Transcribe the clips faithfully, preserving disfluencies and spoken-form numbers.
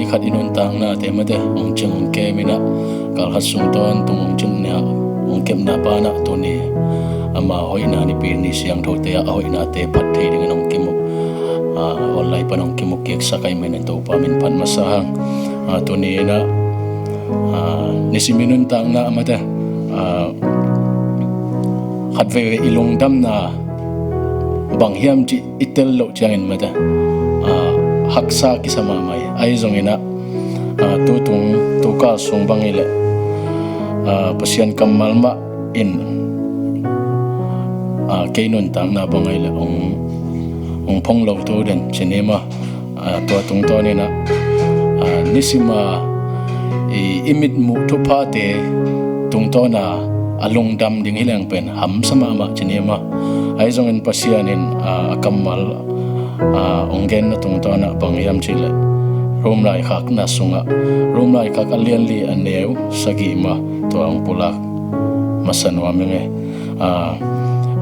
khat i nuntaknate mate hong cing hong kem in ah, kalkhat sung tawntung hong cingna, hong kepna banah tuni ama hoihna nipi ni siangthote ah a hoihnate phat thei dingin hong kimuk, ah, online pan hong kimuk kiksak ahih manin Topa min phat masa hang. Ah, tuni in ah, ah, nisim i nuntakna mate, ah, khatveivei i lungdamna bang hiam cih i tel loh ciangin mate, ah, haksa kisa mahmah hi. Ahi zongin ah, ah, tutung tukal sung bang hileh, ah, Pasian kammal mah in, ah, kei nuntakna bang hileh hong, hong phong lo to den ci ni maw. Ah, tua tungtawnin ah, ah, nisim a i, i mitmuh thuphate tungtawn a, a lungdam ding hi leng pen hamsa mahmah ci ni maw. Ahi zongin Pasian in, ah, a kammal, ah, hong genna tungtawn ah bang hiam cih leh Rom laikhakna sungah, Rom laikhak a lianli a neu sagih mah tua hong pulak masa nuam ing e. Ah,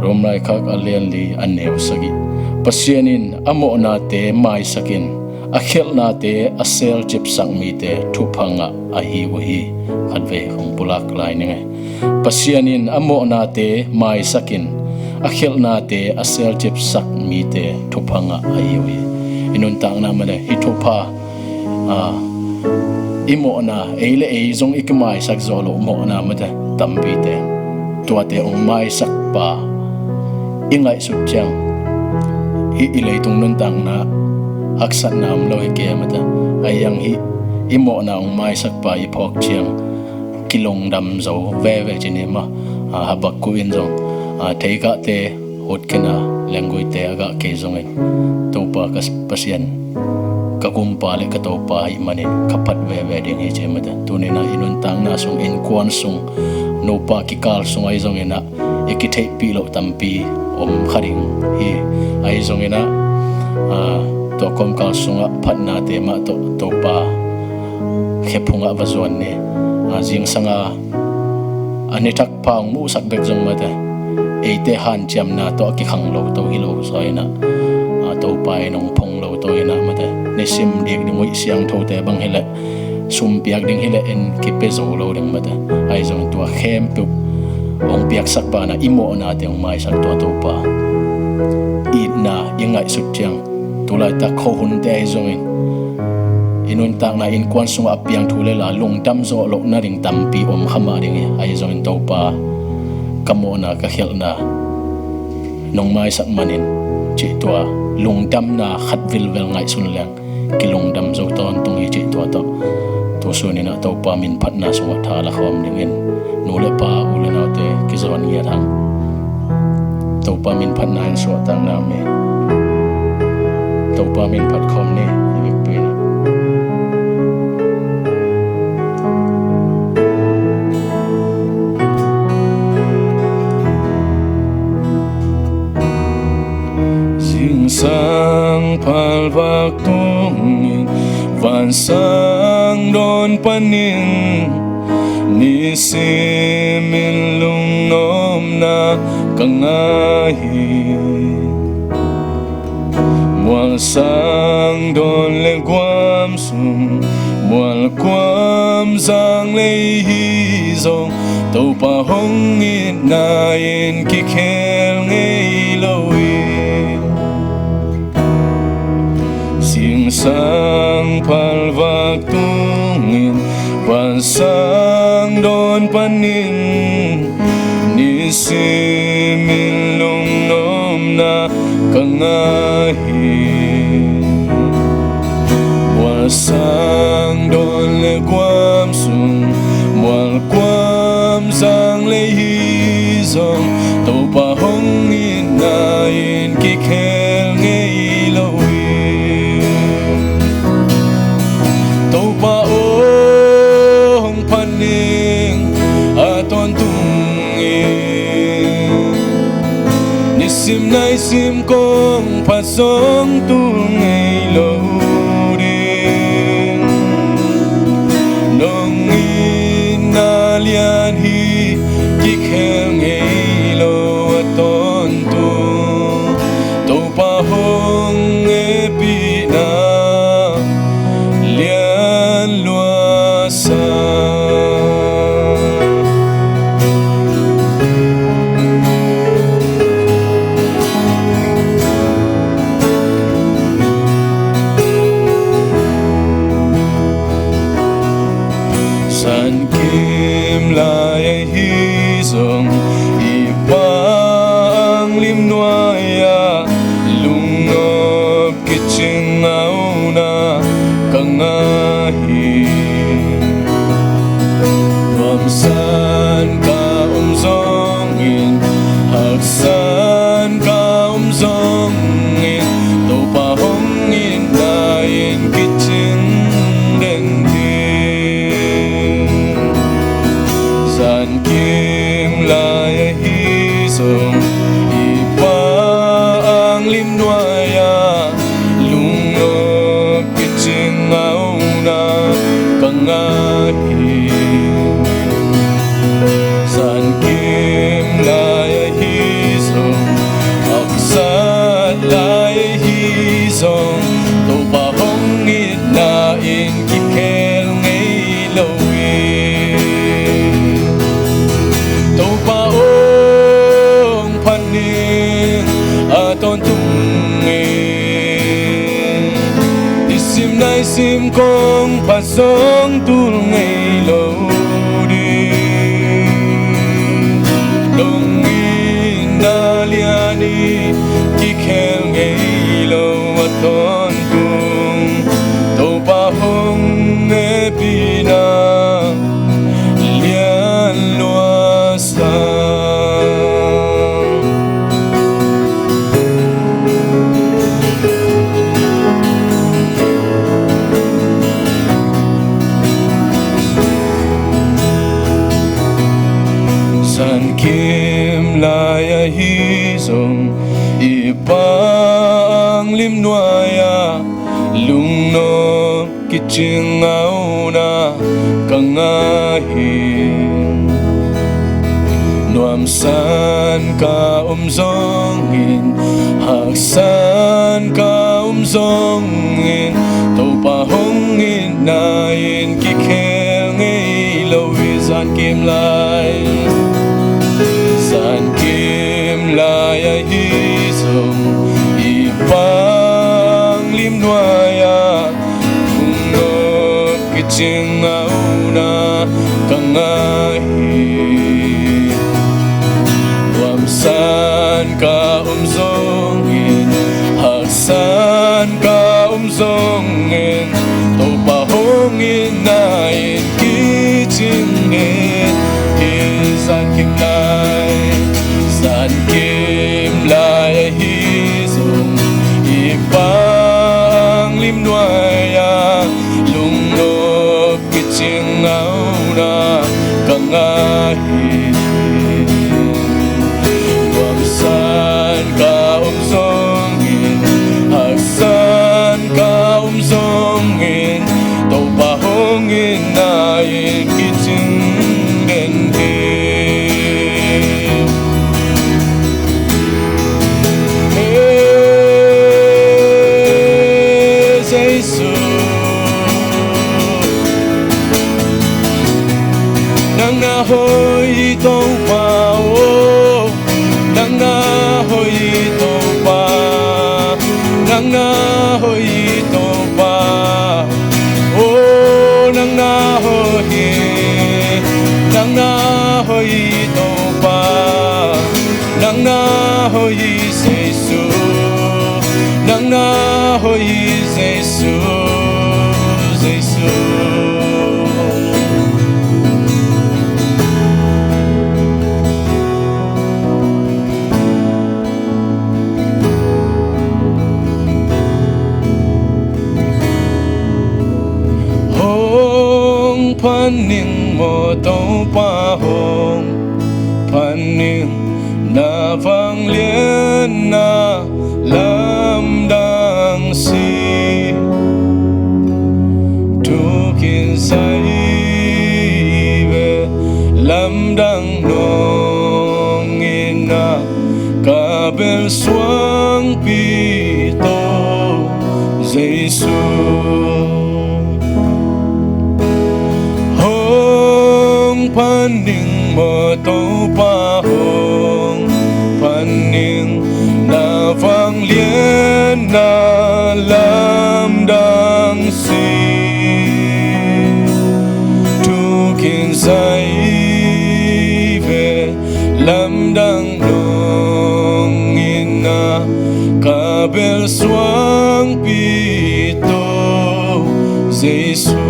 Rom laikhak a lianli a neu sagih. Pasian in a mawhnate maisak in, a khialhnate a selcipsak mite thupha ngah ahi uh hi. Khatvei hong pulak lai ning e. Pasian in a mawhnate maisak in, a khialhnate a selcipsak mite thupha ngah ahi uh hi. I nuntakna mate hih thupha, ah, i mawhna, ei le ei zong i kimaisak zawh loh mawhna mate tampite, tuate hong maisak pa i ngaihsut ciang, hih i leitung nuntakna haksatna om lo hi kei mate. Ahi zong hih i mawhna hong maisak pa i phawk ciang kilungdam zo veve ci ni maw. Ah, Habakkuk in zong, ah, theikahte hut khin a, lengguite a gah kei zongin Topa ka Pasian, ka gumpa le ka Topa ahih manin ka phat veve ding hi ci mate. Tuni in ah i nuntakna sung, innkuan sung, nupa kikal sung ahi zongin ah i kitheihpih loh tampi om kha ding hi. Ahi zongin ah, ah, tua kawmkal sungah phatnate mah tawh Topa khe phungah va zuan ni. Ah, zingsang a a ni thak pha hong muhsak bek zong mate, eite hanciamna tawh a kikhang lo to hi lo zaw in ah, ah, Topa in hong phong lo to in ah mate, nisim dik ding uh i siangthote bang hileh, sum piak ding hileh en kipia zo lo ding mate. Ahi zong tua khempeuh hong piaksak banah i mawhnate hong maisak tua Topa itna i ngaihsut ciang, tulaitak khuahunte ahi zongin i nuntakna innkuan sungah a piang thu le la lungdam zawh loh nading tampi om kha mah ding hi. Ahi zongin Topa, ka mawhna ka khialhna nong maisak manin cih tua lungdamna khat vilvel ngaihsun leng kilungdam zo tawntung hi cih tua tawh tu sun in ah Topa min phatna sungah tha la khawm dingin nu le pa, u le naute kizawn ngiat hang. Topa min phatna in suahtakna om hi. Topa min phat khawm ni, i vekpi in ah. Zingsang phalvak tungin vansang dawn panin nisimin lungnopna ka ngah hi. Mualsang dawn le guam sung, mualkuam zang lei hi zong, Topa hong itna in kikhel ngei lo hi. Zingsang phalvak tungin vansang dawn panin nisimin lungnopna ka ngah hi. Mualsang dawn le guam sung, mualkuam zang lei hi zong, Topa hong itna in kikhel ngei lo hi. Topa aw, hong phat ning a tawntung in, nisim naisim kong phat zong tul ngei lo ding. Nong itna lian hi, kikhel ngei lo a tawntung. Topa hong hehpihna lian Zankim lai ahi zong i Pa anglim nuai-ah lungnop kicing a om na ka ngah hi. Nuamsan ka om zongin, haksan ka om zongin, Topa hong itna in kicing den hi. Zankim lai ahi zong i Pa anglim nuai-ah lungnop kicing a om na ka ngah hi. Zankim lai ahi zong, haksat lai ahi zong, Topa hong itna in kikhel ngei lo hi. Topa hong phat ning a tawntung in, i sim nai sim kong phat zong tul ngei lo ding. Dong itna lian i kikhel ngei lo a tawntung, Topa hong hehpihna lian lua sa. Zankim lai ahi zong i Pa anglim nuai-ah lungnop kicing a om na ka ngah hi. Nuamsan ka om zongin, haksan ka om zongin, Topa hong itna in kikhel ngei lo hi. Zankim lai, zankim lai ahi zong i Pa anglim nuai-ah lungnop kicing a om na ka ngah hi. Nuamsan ka om zongin, haksan ka om zongin, Topa hong itna in kicing den hi. Zankim lai, zankim lai ahi zong i Pa anglim nuai-ah lungnop kicing a om na ka ngah hi. Nuamsan ka om zongin, haksan ka om zongin, Topa hong itna in kicing den hi. Jesu, nang na hoih Topa aw, nang na hoih Topa, nang na hoih Topa, aw nang na hoih, nang na hoih Topa. Nang na hoih Jesu, nang na hoih Jesu, Jesu. Hong phat ning maw Topa, hong phat ning, na vangliatna lamdang si. Thukhin sa hi ve, lamdang nong itna ka bel suangpi to Jesu. Hong phat ning maw Topa, hong phat ning, na vangliatna lamdang si. Thuk Zai ve lamdang nong in a, ka bel suangpi to Jesu.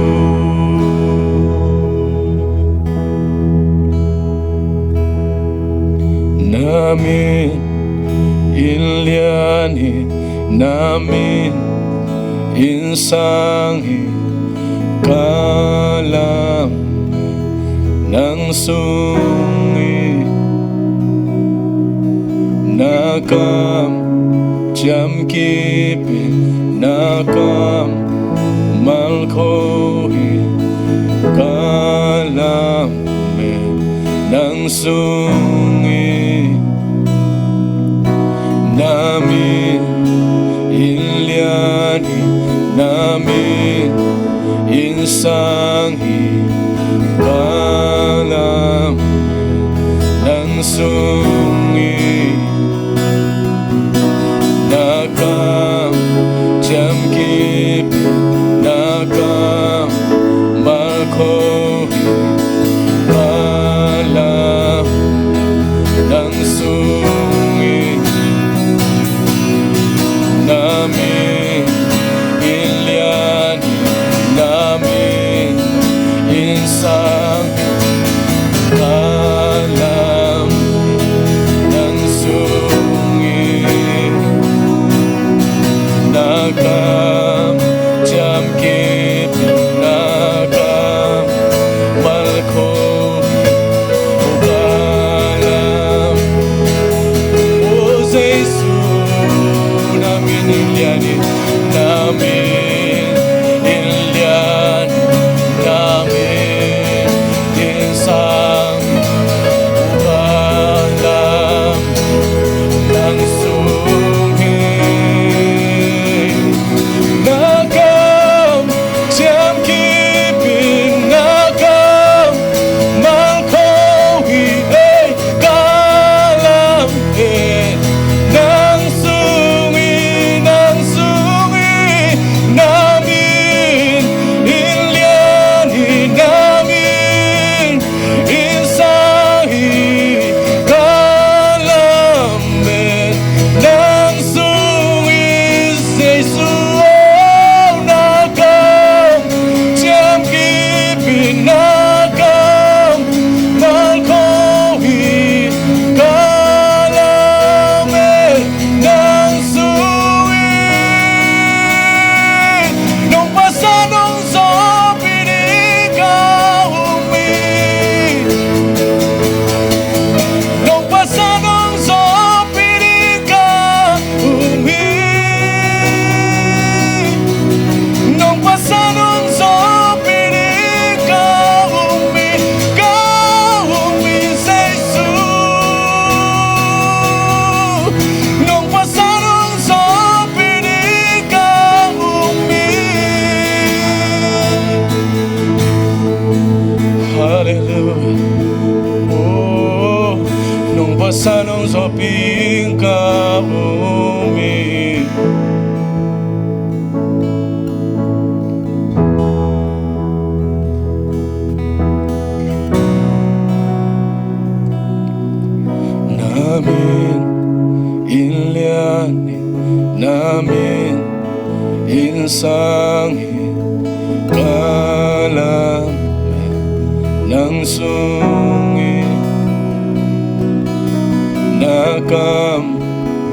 Na min in lian hi, na min in sang hi, ka lam nang sung hi. Na kam ciam kip in, na kam mal kho hi, ka lam nang sung hi. Na min in lian hi, na min in sang hi, ka lam nang sung hi. Na kam ciam kip in, na kam mal kho hi, ka lam nang sung hi. Na min in lian hi, na min in sang hi, ka lam nang sung hi. Na kam ciam kip in, na kam mal kho hi, ka lam O Jesu. Na min in lian hi, na min in lian hi, na min in sang hi, ka lam nang sung hi. Na kam ciam kip in, na kam mal kho hi, ei, ka lam nang sung hi, nang sung hi. Na min in lian hi, na min in sang hi, ka lam nang sung hi. Jesu aw, na kam ciam kip in, na kam mal kho hi, ka lam nang sung hi. Nong pasal nong zawpi ding ka um hi. Nong pasal nong zawpi ding ka um hi. Nong pasal nong zawpi ding ka um hi, ka um hi Jesu. Nong pasal nong zawpi ding ka um hi. Halleluia. Oh, nong pasal nong zawpi ding ka um hi. Na min in lian hi, na min in sang hi, ka lam nang sung hi. Na kam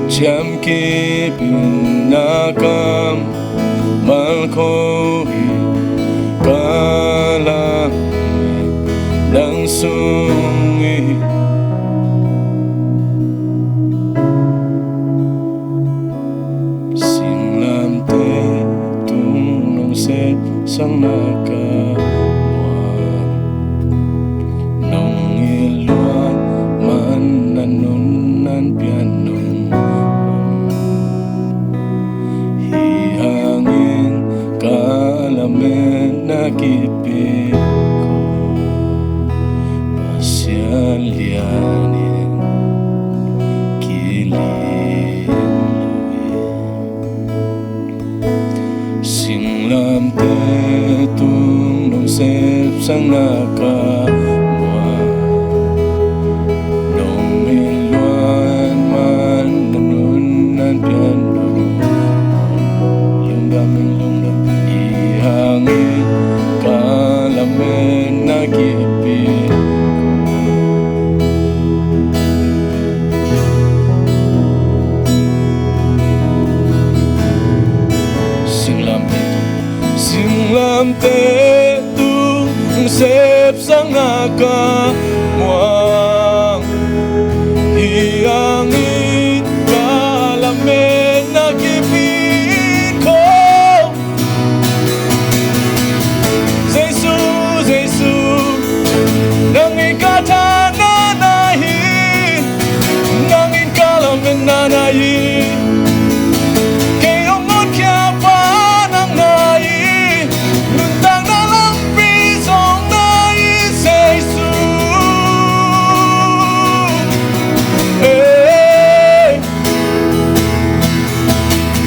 ciam kip in, na kam mal kho hi, ka lam nang sung hi. Singlamteh tung nong sepsak na ka muang, nong it luat man na nunnan pian nong om hi hangin, ka lametna kipia ko, Pasian lianin kilim lo hi. Singlamteh tung nong sepsak na ka sepsakna ka muang. Hih hangin ka lametna kip hi kong. Jesu, Jesu, nang in ka thahatna hi. Nang in ka lametna na hi. Kei hong honkhia pa nang na hi. Nuntakna lampi zong na hi Jesu. Hey.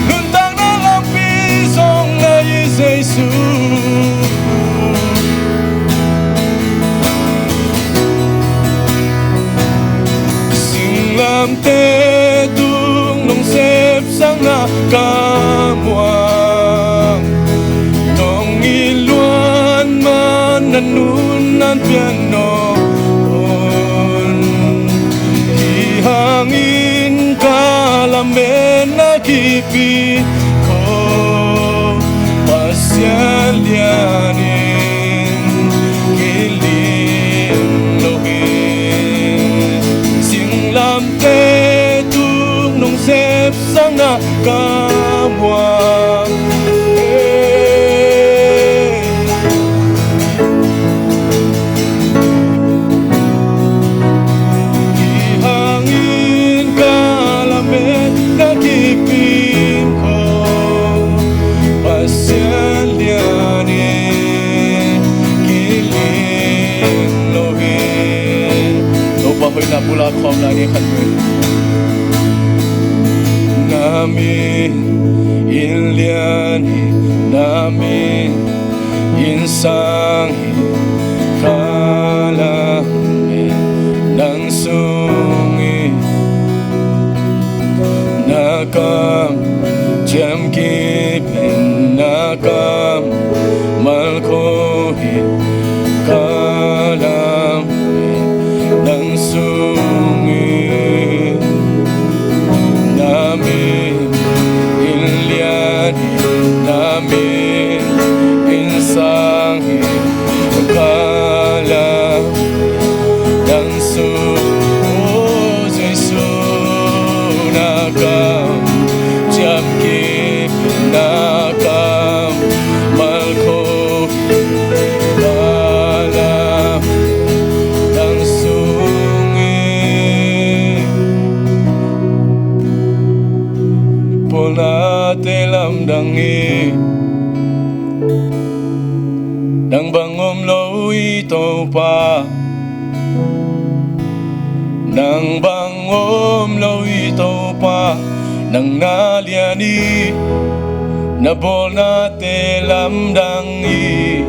Nuntakna lampi zong na hi Jesu. Singlamteh tung nong sepsakna ka muang. Nong it luat man a nuntak pian nong hun. Hih hangin ka lametna kip hi kong. Pasian lian in kilim lo hi. Singlamteh tung nong sepsakna ka muang. Hey. Hih hangin ka lametna kip hi kong. Pasian lian in kilim lo hi. Topa hoihna bul a khawm lai ni khat vei. Na min in lian hi, na min in sang hi, ka lamet nang sung hi. Na kam ciam kip in, na kammal kho hi, ka lamet nang sung hi. Na min in lian hi, na min in sang hi, ka lamet nang sung. O Jesu, na kam ciam kip, na kammal kho, ka lamet nang sung hi. Pawlnate lamdang hi. Nang bang om lo hi Topa. Nang bang om lo hi Topa. Nang na lian hi. Na bawlnate lamdang hi.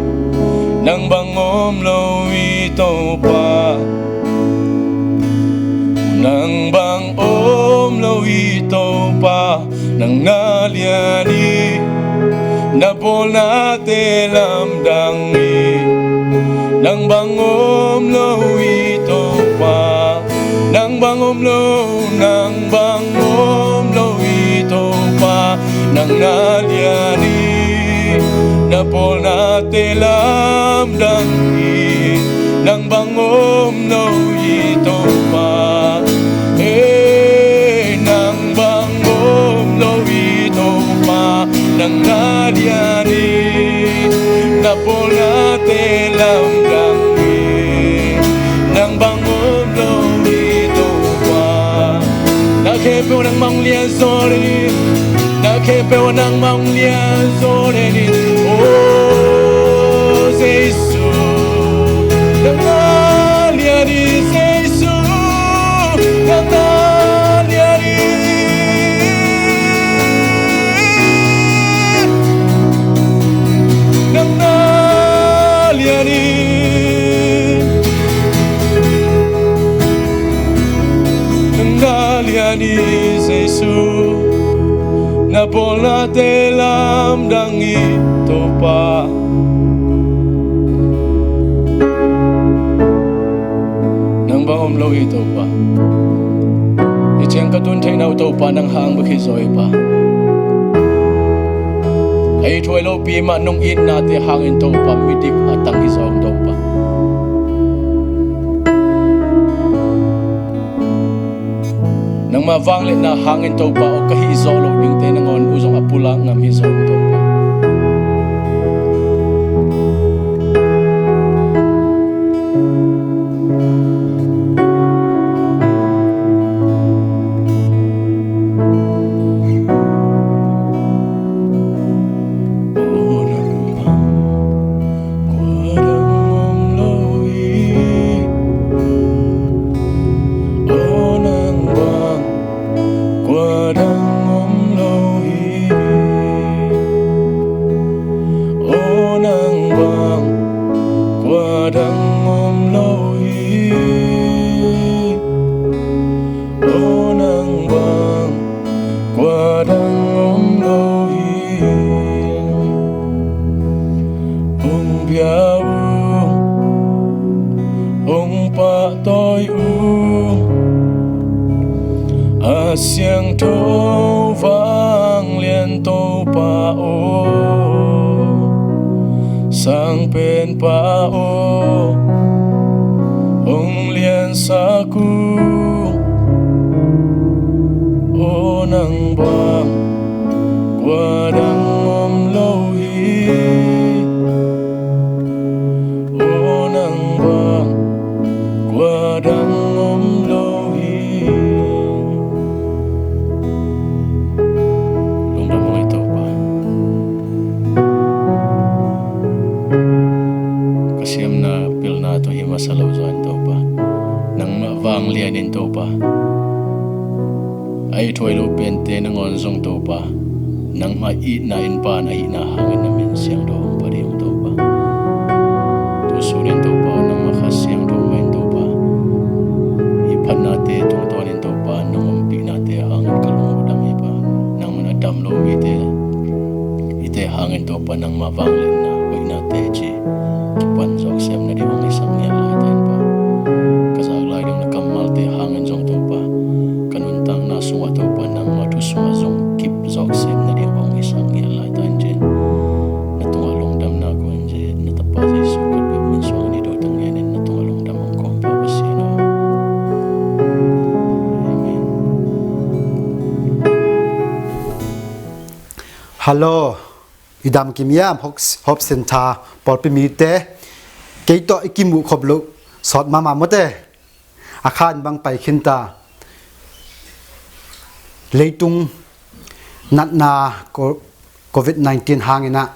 Nang bang om lo hi Topa. Nang bang om lo hi Topa. Nang na lian hi. Na bawlnate lamdang hi. Nang bang om lo hi Topa. Nang bang om lo, nang bang om lo hi Topa. Nang na lian hi. Na bawlnate lamdang hi. Nang bang om lo hi Topa. Hey, nang bang om lo hi Topa. Nang na lian hi. Na bawlnate lamdang hi. Nang bang om lo hi Topa. Na khempeuh nangmah hong lian zaw leh ni. Na khempeuh nangmah hong lian zaw leh ni. O Jesu, nang na lian hi Jesu, nang na lian hi. Nang na lian hi. Nang na lian hi Jesu. Na bawlnate lamdang hi Topa. Nang bang om lo hi Topa. Hih ciang ka tun theihna uh Topa nang hang bek hi zaw hi Pa. A it huai lopi mah nong itnate hangin Topa midik a tang hi zaw Topa. Vangliatna hangin Topa aw, ka hih zawh loh dingte nangawn uh zong a pulak ngam hi zaw Topa. Aw nang bang kua dang om lo hi. Aw nang bang kua dang om lo hi. Aw nang bang kua dang om lo hi. Aw nang bang kua dang om lo hi. Hong bia ung, hong pahtawi ung, a siangtho vanglian Topa aw, sangpenpa aw, hong liansak ung. Aw nang bang kua dang om lo hi. Aw nang bang kua dang om lo hi. Lungdam ung ei Topa. Ka siamna pilna tawh hi masa lo zaw in Topa, nangmah vanglian in Topa, a ithuai lo pente nangawn zong Topa, nangmah itna in pan a hihna hangin na min siangtho hong phat hi ung Topa. Tusun in Topa, nangmah Kha Siangtho mah in Topa, i phatnate tungtawn in Topa, nong ompihnate hangin ka lung uh dam hi Pa. Nangmah a dam lo mite, ite hangin Topa, nangmah vangliatna hoihnate ci kipan zawk sem nading hong hisak ngiat lai ta in Pa. Ka zak lai ding na kammalte hangin zong Topa, ka nuntakna sungah Topa, nangmah thu sungah zong kip zawk sem nading hong hisak ngiat lai ta in ci-in na tungah lungdamna ko in ci, na Tapa Jesu Khrih min sungah ni do tang ngiat in na tungah lungdam hong kawm Pa Pasian aw. Amen. Hallo. I dam kim hiam, Hope, Hope Centre pawlpi mite? Kei tawh i kimuh khop loh sawt mahmah mawte. A khan bang pai khinta. Leitung natna ko-, covid nineteen hangin ah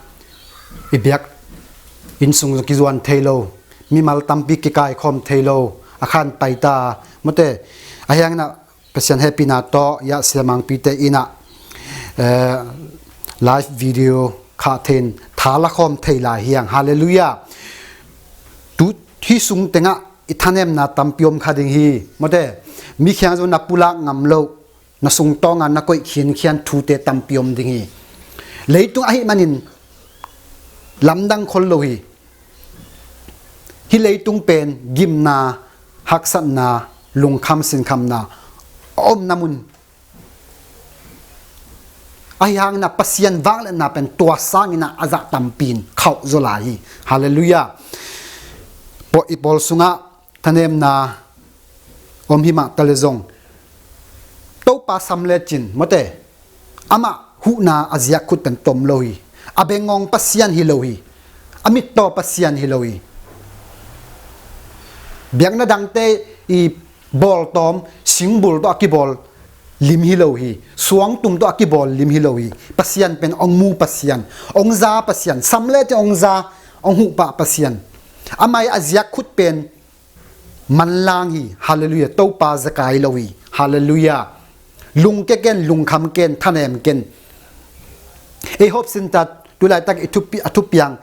i biakinn sung kizuan thei lo, mimal tampi kikaikhawm thei lo, a khan paita mawte. A hiangin ah Pasian hehpihna tawh, ya siamangpite in ah, eh, live video khah thei in tha la khawm thei lai hi hang. Halleluiah. Tu hih sung tengah i thanemna tampi om kha ding hi. Mawte, mi khiang zong na pulak ngam loh, na sungtawng ah na koih khinkhian thute tampi om ding hi. Leitung ahih manin lamdang khol lo hi. Hih leitung pen gimna, haksatna, lungkham sinkhamna a omna mun. Ahi hangin ah Pasian vangliatna pen tua sangin ah a zah tampi in khauh zaw lai hi. Halleluiah. Paw-, i pawl sungah thanemna om hi mah ta leh zong, Topa sam lecin, mawte, amah huhna a ziak khut pen tom lo hi. A bengawng Pasian hi lo hi. A mittaw Pasian hi lo hi. Biakna dangte i bawltawm, singbul tawh a kibawl lim hi lo hi. Suangtum tawh a kibawl lim hi lo hi. Pasian pen hong mu Pasian, hong za Pasian, sam lecin hong za, hong huh pah Pasian. Amah i a ziak khut pen manlang hi. Halleluiah. Topa zekai lo hi. Halleluiah. Lungke ken, lungkham ken, thanem ken. Ei Hope Centre tulaitak i thupi-, a thupiang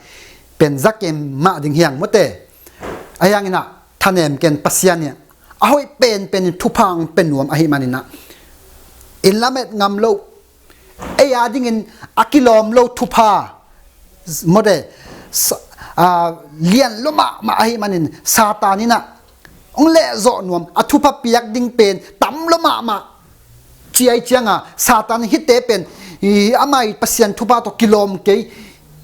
pen za kem mah ding hi hang, mawte. Ahi hangin ah thanem ken, Pasian in a hoih penpen in thupha hong pia nuam ahih manin ah, in lamet ngam loh, ei a dingin a kilawm lo thupha, mawte, sa-, a, lian lua mahmah ahih manin Satan in ah hong lehzawh nuam, a thupha piak ding pen tam lua mahmah. Ciai cianga Satan in hihte pen, i, amah i Pasian thupha tawh kilawm kei,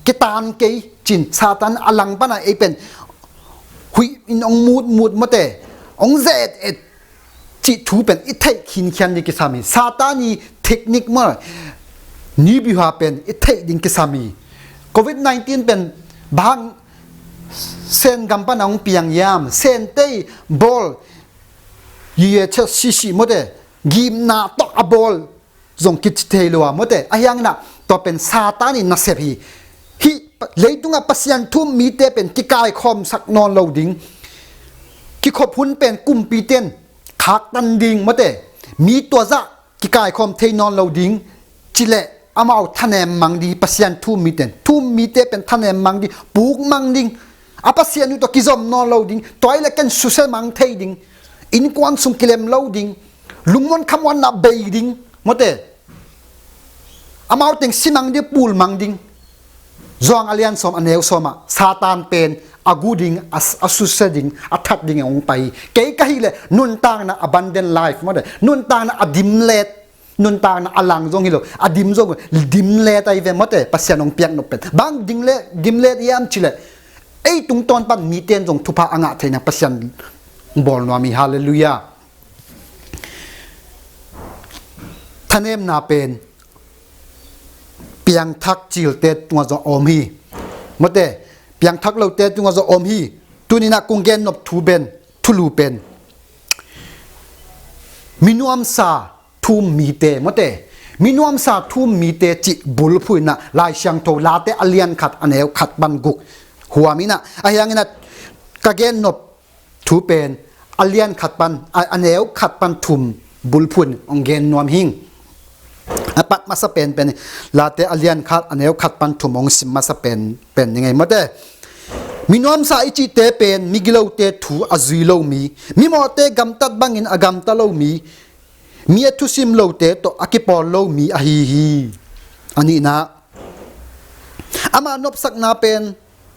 kitan kei ci-in Satan a langpang a ei pen huih in hong mutmut, mawte, hong ze-et-et. cih thu pen i theih khinkhian ding kisam hi. Satan i technique maw, ni biuha pen i theih ding kisam hi. Covid nineteen pen bang Sen gam pan a hong piang hiam? Sente bawl, ye ye che sisi mawte, gimna tawh a bawl zong kici thei lo a mawte. Ahi hangin ah tua pen Satan in nasep hi. Hih leitungah Pasian thu um mite pen kikaikhawmsak nawn lo ding. Kikhop hun pen kumpite in khaktan ding mawte. Mi tua zah kikaikhawm thei nawn lo ding. Cileh amau thanem mang ding, Pasian thu um mite in. Thu um mite pen thanem mang ding, puk mang ding. A Pasian uh tawh kizom nawn lo ding. Tua ahih leh ken susia mang thei ding. Innkuan sung kilem lo ding. Lungmuan khamuanna bei ding mawte. Amau teng si mang ding, pul mang ding. Johan a lian sawm a neu sawm ah Satan pen a gu ding, a, a susia ding, a that ding hong pai hi. Kei ka hih leh nuntakna, abundant life mawte, nuntakna a dimlet, nuntakna a lang zong hi lo, a dim zong, dimlet ahi ve mawte, Pasian hong piak nop pen. Bang dimlet, dimlet hiam cih leh ei tungtawn pan mite in zong thupha a ngah theihna Pasian bawl nuam hi. Halleluiah. Thanemna pen piangthak cilte tungah zong a om hi mawte. Piangthak lote tungah zong a om hi. Tuni-in ah kong gen nop thu pen, thulu pen, minuamsa thu um mite mawte. Minuamsa thu um mite cih bulphuh in ah Lai Siangtho Late a lian khat a neu khat pan guk huam in ah, ahi hangin ah ka gen nop thu pen a lian khat pan, a, a neu khat pan thum bulphuh in hong gen nuam hing. A pat masa pen pen, Late a lian khat a neu khat pan thum hong sim masa pen, pen ni ngei mawte. Minuamsa i cihte pen migilote thu a zui lo mi, mimawhte gamtat bangin a gamta lo mi, mi a thusim lote tawh a kipawl lo mi ahi hi. A nihna, ama nopsakna pen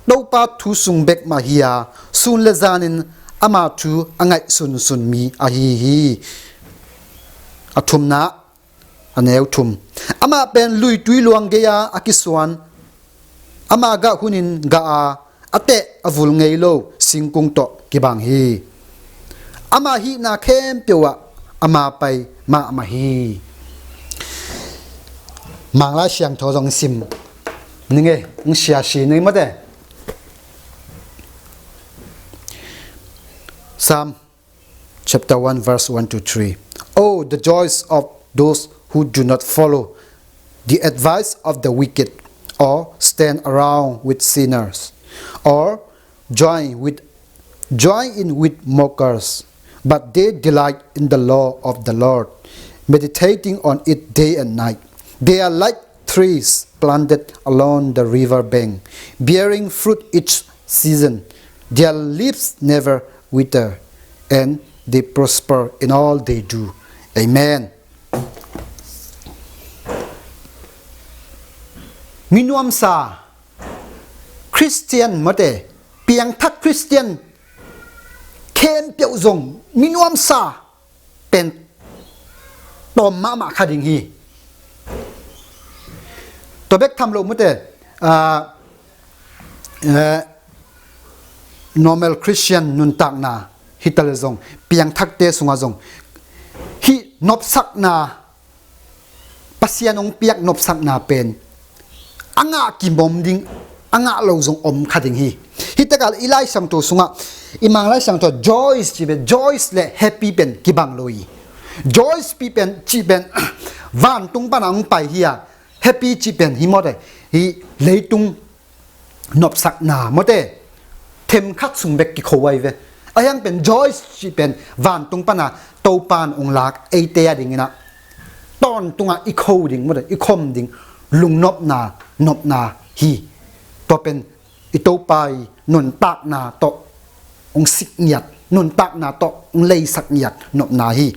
Topa thu sung bek mah hi a, sun le zanin ama thu a ngaihsunsun mi ahi hi. A thumna, a neu thum, amah pen luitui luang gei-a a kisuan, ama gah hunin gah a, a teh a vul ngei lo singkung tawh kibang hi. Ama hihna khempeuh ah ama pai mahmah hi. Manglai Siangtho zong sim ni ngei, hong sia si ni mawte. Psalm chapter one, verse one to three. Oh, the joys of those who do not follow the advice of the wicked, or stand around with sinners, or join with, join in with mockers, but they delight in the law of the Lord, meditating on it day and night. They are like trees planted along the river bank, bearing fruit each season. Their leaves never wither, and they prosper in all they do. Amen. Minuamsa Khristian mawte, piangthak Khristian khempeuh zong minuamsa pen tawm mahmah kha ding hi. Tua bek tham lo mawte, ah, eh, normal Christian nuntakna hi ta le zong, piangthakte sungah zong hih nopsakna, Pasian hong piak nopsakna pen a ngah kimawm ding, a ngah lo zong om kha ding hi. Hih takah i Lai Siangtho sungah, i Manglai Siangtho, joys cih pen, joys le happy pen kibang lo hi. Joys pi pen, cih pen vantung pana hong pai hi a, happy cih pen hi mawte, hih leitung nopsakna mawte, themkhat sung bek kikho ahi ve. Ahi hang pen joys cih pen vantung pana Topan hong lak eite a dingin ah tawntungah i kho ding mawte, i khom ding, lungnopna, nopna hi. Tua pen i Topa i nuntakna tawh hong sik ngiat, nuntakna tawh hong leisak ngiat nopna hi.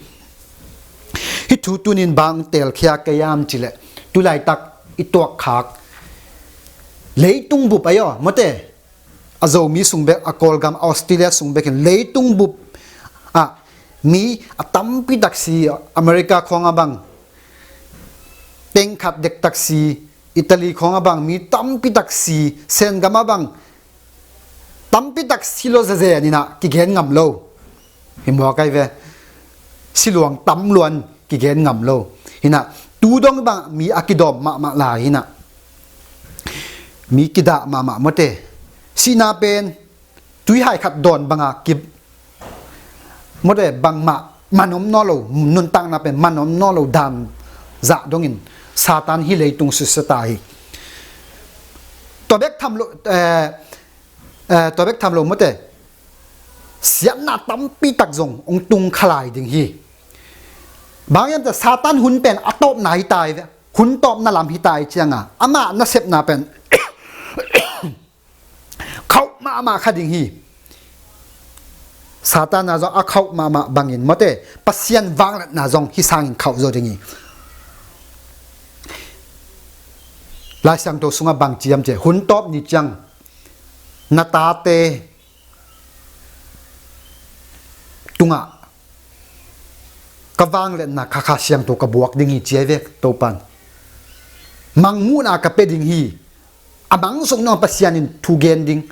Hih thu tunin bang telkhia ka hiam cih leh, tulaitak i tuakkhak leitung bup ahi aw mawte, a Zomi sung bek, a Kawlgam, Australia sung bek in leitung bup ah mi a tampi tak si, America khawng a bang teng khat dektak si, Italy khawng a bang mi tampi tak si, Sengam a bang tampi tak si lo zezen in ah kigen ngam lo. Hi mawk ahi ve. siluang tam luan kigen ngam lo. Hinah, tu dong bang mi a kidawm mahmah lai hinah, mi kidah mahmah mawte. Sihna pen tuihai khat dawn banga ki, mawte, bangmah man om naw lo, nuntakna pen man om naw lo dan zah dongin Satan hih leitung susia ta hi. Tua bek tham lo, eh, eh, tua bek tham lo mawte, siatna tampi tak zong hong tung kha lai ding hi. Bang hiam cih leh Satan hun pen a tawpna hi ta hi ve. Hun tawpna lam hi ta hi cianga amah nasepna pen khauh mahmah kha ding hi. Satan a zong a khauh mahmah bangin mawte, Pasian vangliatna zong hih sangin khauh zaw ding hi. Lai Siangtho sungah bang ci hiam cih leh, hun tawp ni ciang na tate tungah ka vangliatna, ka Kha Siangtho ka buak ding hi ci ahi ve Topan. Mangmuhna ka pia ding hi. A mangzuk nong Pasian in thu gen ding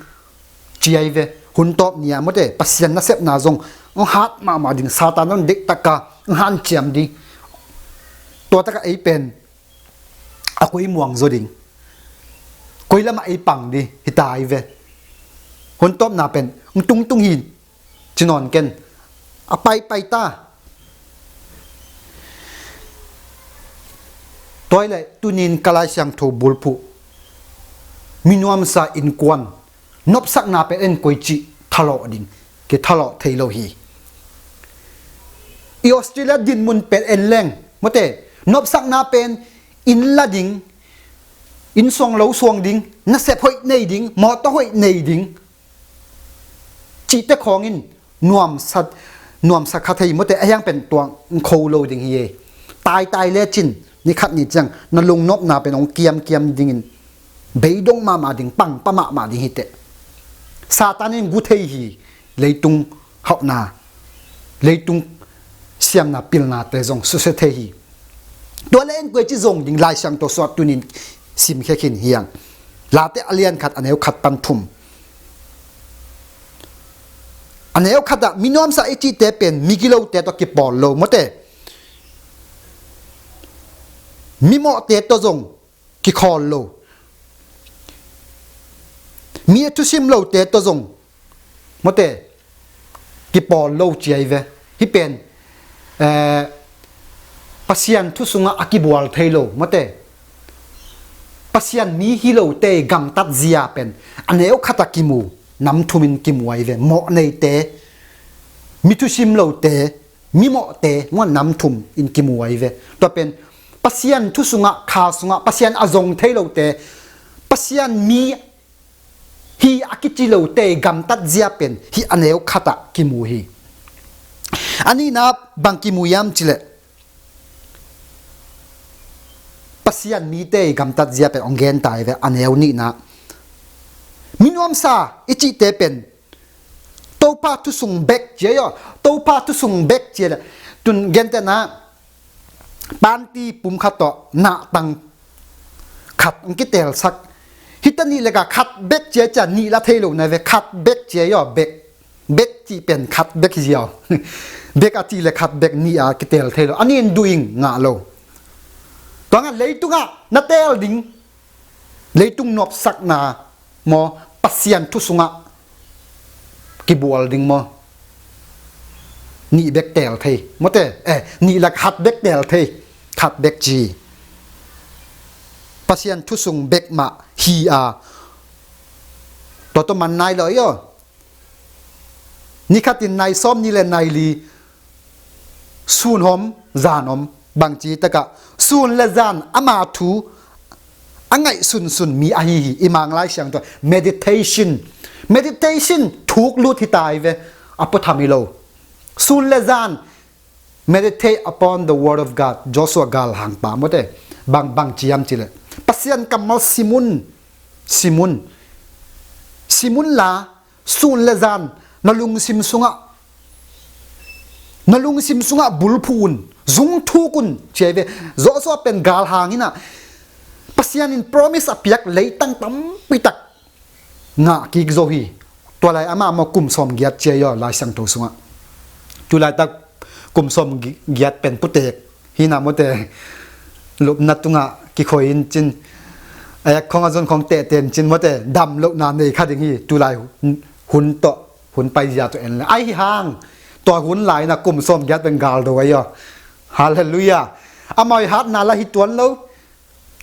ci ahi ve. Hun tawp ni-a mawte, Pasian nasepna zong hong hat mahmah ding, Satan zong deihtak a hong hanciam ding. Tua takah ei pen a koi muang zaw ding, koi lamah ei pang ding hi ta ahi ve. Hun tawpna pen hong tungtung hi ci nawn ken, a paipai ta. Tua hi leh tunin ka Lai Siangtho bulphuh, minuamsa innkuan nopsakna pen en koici thalawh ding, kithalawh thei lo hi. I Australia dinmun pen en leng mawte, nopsakna pen inn la ding, inn suang lo suang ding, nasep hoih nei ding, mawtaw hoih nei ding cihte khawngin nuamsa, nuamsa kha thei mawte, a hiang pen tuang kho lo ding hi e. Taitai lecin ni khat ni ciang na lungnopna pen hong kiamkiam dingin beidong mahmah ding, pangpa mahmah ding hi teh. Satan in gu thei hi. Leitung hauhna, leitung siamna pilnate zong susia thei hi. Tua le en koici zong ding Lai Siangtho suah tunin simkhia khin hiang. Late a lian khat, a neu khat pan thum. A neu khatah minuamsa i cihte pen migilote tawh kipawl lo mawte, mimawhte tawh zong kikhawl lo, mi a thusim lote tawh zong mawte kipawl lo ci ahi ve. Hih pen, eh, Pasian thu sungah a kibual thei lo mawte, Pasian mi hi lote gamtat zia pen a neu khatah kimu, nam thumin kimu ahi ve. Mawh neite, mi thusim lote, mimawhte, muan nam thumin kimu ahi ve. Tua pen Pasian thu sungah, kha sungah Pasian a zong thei lote, Pasian mi hi a kici lote gamtat zia pen hih a neu khatah kimu hi. A nihna bang kimu hiam cih leh, Pasian mite gamtat zia pen hong gen ta hi ve, a neu nihna. Minuamsa i cihte pen Topa thusung bek ci ahi aw, Topa thusung bek ci ahi leh. Tun gentehna panti pum khat tawh nahtang khat hong kitelsak. Hita nih leka khat bek ci a, cia nih la thei lo na ve, khat bek ci ahi aw, bek. Bek cih pen khat bek hi ziau. Bek a cih le khat bek nih a kitel thei lo. A nih in duh ing, ngah lo. Tua ngah leitungah na tel ding, leitung nopsakna maw, Pasian thu sungah kibual ding maw? Nih bek tel thei mawte, eh, nih lak khat bek tel thei, khat bek ci. Pasian thu sung bek mah hi a, tua tawh man nai lo aw. Ni khatin nai sawm, ni le nai li, sun om, zan om. Bangci takah sun le zan ama thu a ngaih sunsun mi ahi hi. I Mang Lai Siangtho meditation, meditation thuk lut hi ta hi ve. A puatham hi lo. Sun le zan meditate upon the word of God. Joshua galhang pa mawte. Bang, bang ci hiam cih leh, Pasian kammal sim un, sim un, sim un la, sun le zan na lungsim sungah, na lungsim sungah bulphuh un, zung thuk un ci ahi ve. Joshua pen galhang in ah Pasian in promise a piak leitang tampi tak ngah kik zo hi. Tua lai amah maw kum sawmgiat ci ahi aw, Lai Siangtho sungah. Tulaitak kum sawm gi-, giat pen putek hi na mawte, lupna tungah kikhoi in cin, a yak khong a zon khong tehte in cin mawte, dam lohna nei kha ding hi. Tulai hun, hun tawh, hun paizia tawh en le ai hi hang. Tua hun lai na kum sawm giat pen gal do ai aw. Halleluiah. Amau i hatna la hi tuan lo.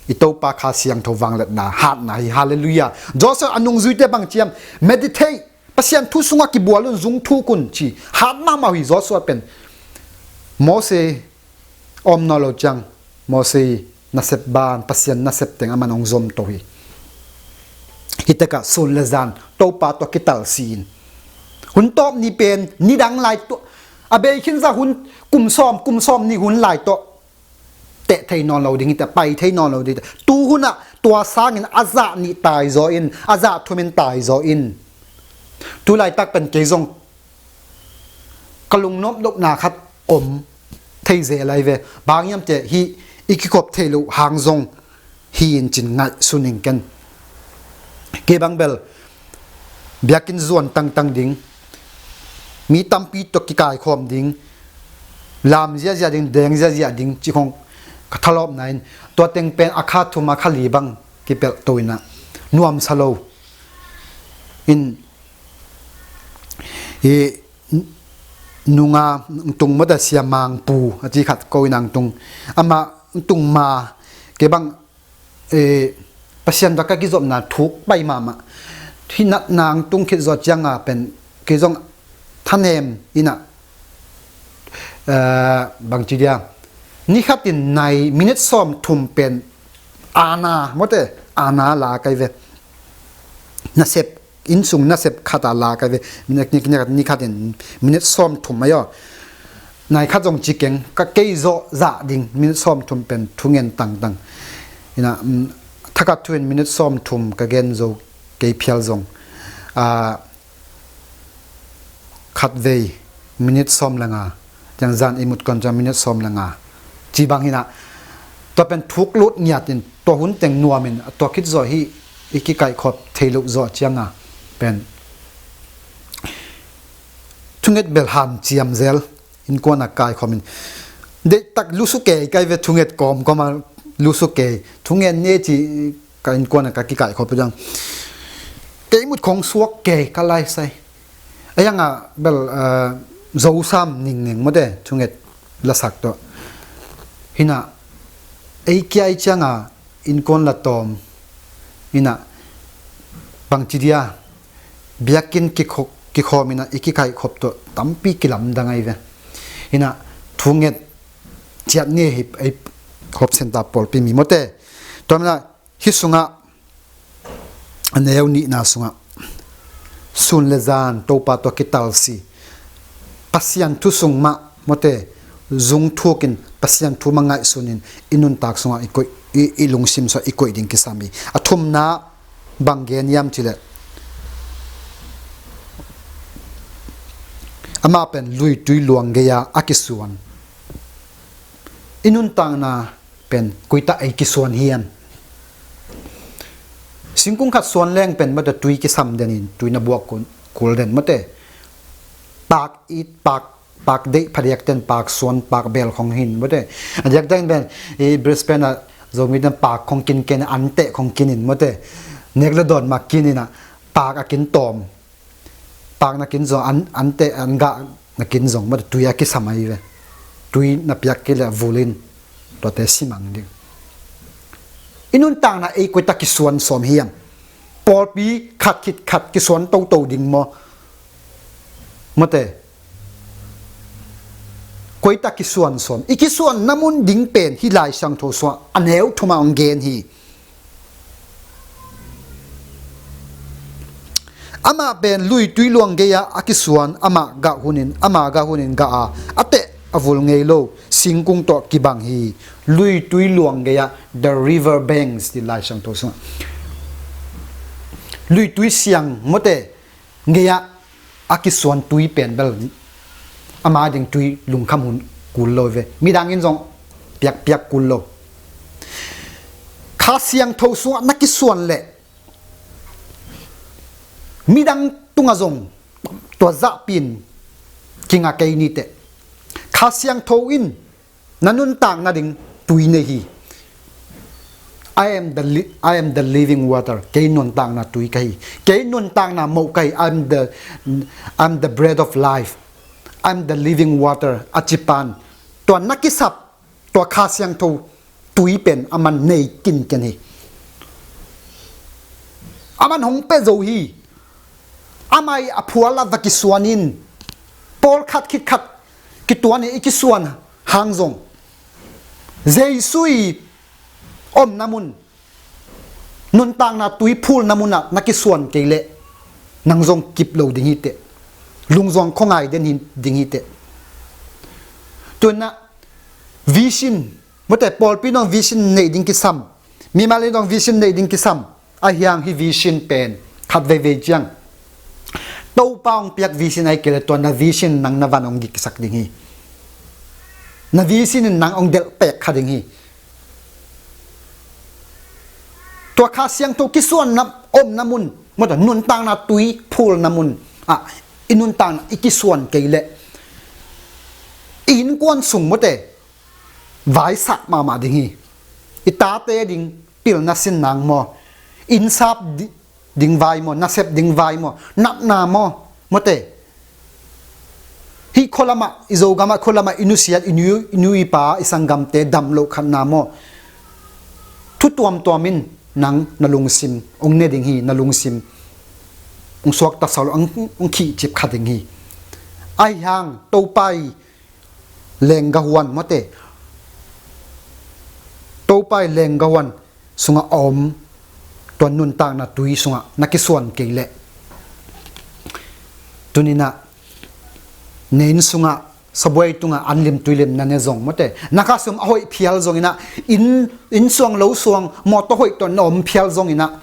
I Topa Kha Siangtho vangliatna hatna hi. Halleluiah. Joshua a nungzuite bang ciam, meditate, Pasian thu sungah kibual un, zung thuk un ci. Hat mahmah uh hi Joshua pen. Mose om nawn lo ciang, Mose nasep ban, Pasian nasep teng aman hong zom to hi. Hitekah sun le zan Topa tawh kitalsi in. Hun tawp ni pen nidang lai tawh, a bei khinsa hun, kum sawm, kum sawm ni hun lai tawh teh thei nawn lo ding hi ta, pai thei nawn lo ding hi ta. Tu hunah tua sangin a zah nih taizaw in, a zah thumin taizaw in. Tu laitak pen kei zong ka lungnop lohna khat om thei zel ai ve. Bang hiam cih leh hih i kikhop theih loh hang zong hi in cin ngaihsun ing ken. Kei bang bel biakinn zuan tangtang ding, mi tampi tawh kikaikhawm ding, lam ziahziah ding, deng ziahziah ding cih khong ka thalawpna in, tua teng pen a kha thum a kha li bang kipelh to in ah nuamsa lo in, i nunga tung mawta sia Mangpu a ci khat ko in ang tung, amah tung ma, kei bang, eh, Pasian va ka kizopna thuk pai mahmah. Hih natna ang tung khit zawh cianga pen kei zong thanem in ah, eh, bangci dia, ni khatin nai minit sawm thum pen ana mawte, ana la kai ve. Nasep, innsung nasep khata la kai ve. Ni, ni, ni, ni khatin minit sawm thum ai aw. Nai khat zong ci keng, ka kei zawh zah ding minit sawm thum pen thungen tangtang. In ah, um, thakhat thu in minit sawm thum ka gen zo kei phial zong. Ah, khatvei minit sawm le nga, ciang zan i mut kon ciang minit sawm le nga. Ci bang hi in ah, tua pen thuk lut ngiat in, tua hun teng nuam in, tua khit zawh hih i kikaihkhop thei loh zawh cianga pen thunget bel hanciam zel, innkuan a kaikhawm in. Deihtak lusu kei kai ve, thunget kawmkawm a lusu kei. Thungen ne ci ka innkuan a ka kikaihkhop ciang kei mut khong suak kei ka laisai. A hiang a bel, eh, Zo Sam Ningning mawte, thunget lasak tawh. Hi in ah, ei kia i cianga innkuan la tawm in ah, bangci dia, biakinn kikho-, kikhawm in ah i kikaihkhop tawh tampi kilamdang ai ve. Hi in ah, thunget ciat ni hi, ei Hope Centre pawlpi mi mawte. Tua manin ah, hih sungah, a neu nihna sungah sun le zan Topa tawh kitalsi, Pasian thu sung mah mawte, zung thukin Pasian thu mah ngaihsunin i nuntak sungah i koih, i, i lungsim sungah i koih ding kisam hi. A thumna bang gen hiam cih leh, amah pen luitui luang gei-a a kisuan. I nuntakna pen kuitah ei kisuan hiam? Singkung khat suan leng pen mawte tui kisam den in, tui na buak kul, kul den mawte. Pak it, pak, pak deih phadiak ten pak suan, pak bel khong hi in mawte. A diakdiak in pen i Brisbane ah Zomite in pak khong kin ken, anteh khong kin in mawte. Nek le dawn mah kin in ah pak a kin tawm. Pak na kin zong, an, anteh, an gah na kin zong mawte tui a kisam ahi ve. Tui na piak kei leh vul in, tuate simang ding. I nuntakna ei kuitah kisuan sawm hiam? Pawlpi khat khit khat kisuan toto ding maw? Mawte. Kuitah kisuan sawm. I kisuanna mun ding pen hih Lai Siangtho sungah a neu thumah hong gen hi. Amah pen luitui luang gei-ah a kisuan, amah gah hunin, amah gah hunin gah a, a teh a vul ngei lo singkung tawh kibang hi. Luitui luang gei-ah, the river banks, ti Lai Siangtho sungah. Luitui siang mawte gei-ah a kisuan tui pen bel ama ding tui lungkham hun kul lo ve. Midang in zong piakpiak kul lo. Kha Siangtho sungah na kisuan leh midang tungah zong tua zahpi-in kinga kei ni teh. Kha Siangtho in na nuntakna ding tui nei hi. I am the li-, I am the living water. Kei nuntakna tui ka hi. Kei nuntakna moh ka hi. I'm the, I'm the bread of life. I'm the living water. A ci pan, tua na kisap, tua Kha Siangtho tui pen aman nei kinken hi. Aman hong pia zo hi. Amah i a phual a va kisuan in, pawlkhat khitkhat kituan in i kisuan hang zong, Jesu i omna mun, nuntakna tui phulna munah na kisuan kei leh nang zong kip lo ding hi teh. Lungzuang khuangai den hi, ding hi teh. Tuanah vision, mawte, pawlpi dong vision nei ding kisam, mimal dong vision nei ding kisam. A hiang hi vision pen khat veivei ciang Topa hong piak vision ahi kei leh tua na vision nang na van hong giksak ding hi. Na vision in nang hong delh pek kha ding hi. Tua Kha Siangtho kisuanna omna mun, mawte, nuntakna tui phulna mun ah i nuntakna i kisuan kei leh i innkuan sung, mawte, vaisak mahmah ding hi. I tate ding pilna sin nang maw, innsap di-, ding vai maw, nasep ding vai maw, natna maw, mawte, hih khualamah, i Zogamah khualamah i nusiat, i nu, i nu i pa, i sanggamte dam loh khatna maw, thu tuamtuam in nang na lungsim hong ne ding hi. Na lungsim hong suakta sau lo, hong, hong khihcip kha ding hi. Ahi hang Topa i lenggahuan, mawte, Topa i lenggahuan sungah a om tua nuntakna tui sungah na kisuan kei leh, tuninah na inn sungah sabuai tungah anlim tuilim na ne zong, mawte, na khasum a hoih phial zonginah, inn, inn suang lo suang, mawtaw hoih tawh na om phial zonginah,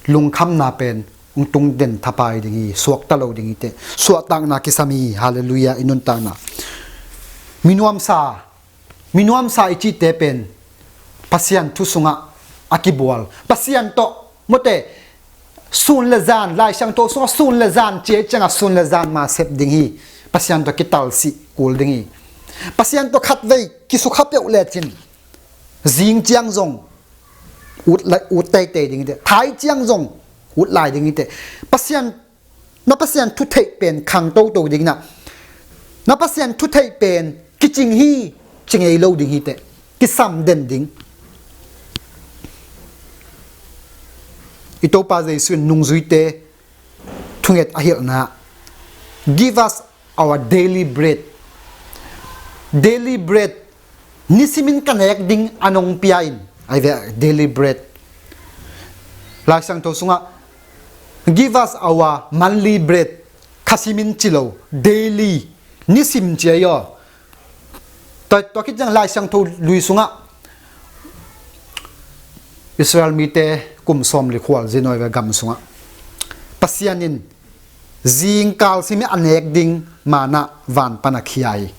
lungkhamna pen hong tung den thapai ding hi. Suakta lo ding hi teh. Suahtakna kisam hi. Halleluiah. I nuntakna, minuamsa, minuamsa i cihte pen Pasian thu sungah a kibual. Pasian tawh, mawte, sun le zan, Lai Siangtho sungah sun le zan ci ahih ciangah sun le zan ma sep ding hi. Pasian tawh kitalsih kul ding hi. Pasian tawh khatvei kisukha peuh lecin zing ciang zong ut lai, ut teitei ding hi teh. Thai ciang zong ut lai ding hi teh. Pasian, na Pasian thu theih pen khang toto ding inah, na Pasian thu theih pen kicing hi, ci ngei lo ding hi teh. Kisam den ding. I Topa Jesu in nungzuite thunget a hilhna, "Give us our daily bread." Daily bread, nisimin ka nek ding an hong pia in, ahi ve, daily bread. Lai Siangtho sungah, "Give us our monthly bread." Kha simin ci lo, daily, nisim ci ahi aw. Tua, tua khit ciang Lai Siangtho Lui sungah, Israel mite kum sawmli khualzin ahi ve gam sungah, Pasian in zingkal simin a nek ding manna van pan a khia hi.